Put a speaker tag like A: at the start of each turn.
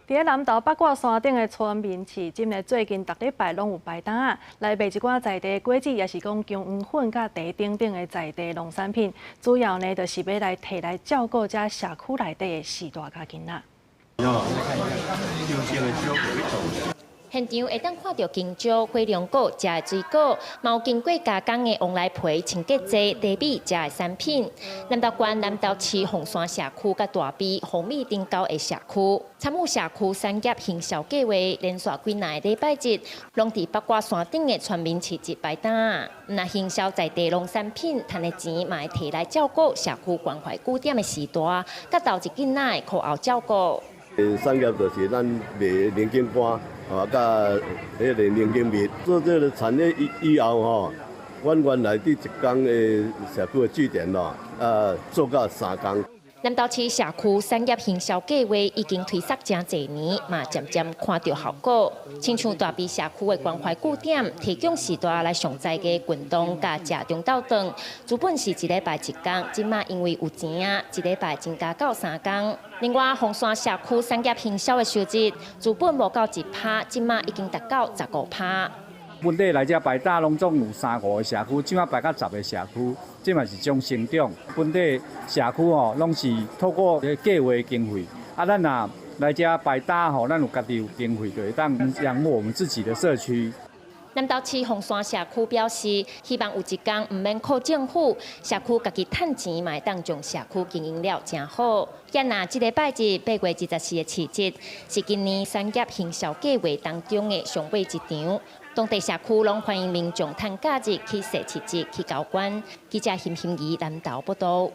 A: 佇南投八卦山頂的村民市集呢，最近逐禮拜攏有擺檔仔，來賣一寡在地果子，抑是講薑黃粉佮茶等等的在地農產品。主要呢，就是欲來提來照顧遮社區內底的序大佮囡仔。
B: 現場會當看著香蕉、火龍果、食的水果，嘛有經過加工的旺來皮、清潔劑、茶米食的產品。南投縣南投市鳳山社區佮大埤蜂蜜頂溝的社區，參與社區產業行銷計畫，連續幾若个禮拜日，攏佇八卦山頂的村民市集擺檔。毋但行銷在地農產品，趁的錢嘛會提來照顧社區關懷據點的序大，佮投入囡仔的課後照顧。
C: 產業就是咱賣龍井乾，啊，佮彼个龍井蜜。做這個產業以後吼，阮原來佇一工的社區的據點咯，啊，做到三工。
B: 南投市社區產業行銷計畫已經推實誠濟年，嘛漸漸看著效果。親像大埤社區的關懷據點，提供序大來上在的運動佮食中晝頓，原本是一禮拜一工，這馬因為有錢啊，一禮拜增加到三工。另外，鳳山社區產業行銷的收入，原本無夠1趴，這馬已經達到15趴。
D: 本地來遮擺檔攏總有三五个社區，這馬擺到十个社區，這嘛是一種成長。本地社區吼，攏是透過計畫經費，啊，咱若來遮擺檔吼，咱有家己有經費，就會當養活我們自己的社區。
B: 南投市鳳山社區表示，希望有一工毋免靠政府，社區家己趁錢嘛會當將社區經營了誠好。遐若這个拜日8月24的市集，是今年產業行銷計畫當中的上尾一場。當地社區攏歡迎民眾趁假日去踅市集去交關。記者邢心怡南投報導。